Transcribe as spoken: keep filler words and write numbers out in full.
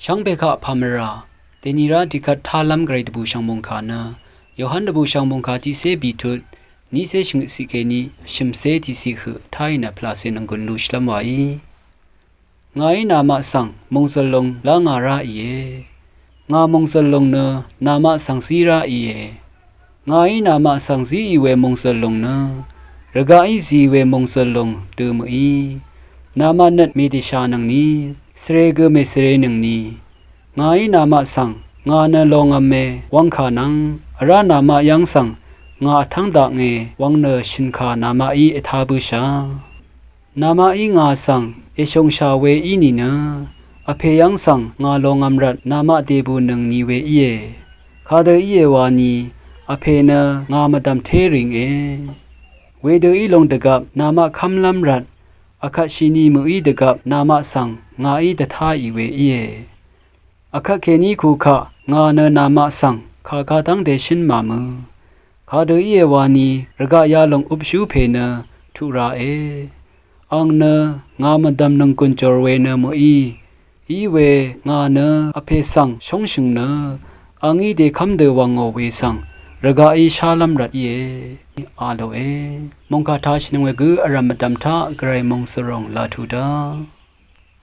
Shvngbe kaq pàmvrà dèni rá dikvt tálv́m gvray dvbùshv̀ng mòngkà nø Yohan dvbùshv̀ng mòngkà tiqcé bìtut nícé shvngøt ciq kèní shø̀mcé tiqciq høq táì nø pvlàcè nònggùn lushìlv́m wàí. Ngàí namaq svng mòngzø̀l lung lá ngà rá ìe. Ngà mòngzø̀l lung nø namaq svng zí rá ìe. Ngàí namaq svng zíì we mòngzø̀l lung nø rvgaqí zì we mòngzø̀l lung dø mø̀í. Namaq nøt mèdèshànøngni svre gø mèsvrenøngni. Ngàí namaq svng ngà nø longv̄me wv̄ngkà nvng vrá namaq yv́ng svng ngà vtv́ng daknge wv̄ng nø shø̀nkà namaqí vtá bǿshà. Namaqí ngà svng èshòngshà we í nìnø Vpè yv́ng svng ngà longv̄m rvt namaq dèbùnøngni we íe. Kadø íe wani Vpè nø ngà mvdv̀m té rìnge. Wedø í lung dvgvp namaq kv́mlv́m rvt vkvt shini mø̀í dvgvp namaq svng ngàí dvtáì we íe. Vkvt kèní kukaq ngà nø namaq svng kàga dv́ng dèshǿn màmø. Kadø íe wani rvgaq yalòng upshú pè nø tuq ràe. Ang nø ngà mvdv̀m nònggùn jòr we nø mø̀í. Iwe ngà nø Vpè svng shóngshø̀ng nø angí dèkv́m dø wv̀ngò we svng rvgaqí shálv́m rvt íe. A lòe. Mòngkà tashìnøng we gø vrv̀m mvdv̀m taq gvray mòngsvròng laq tuq daq.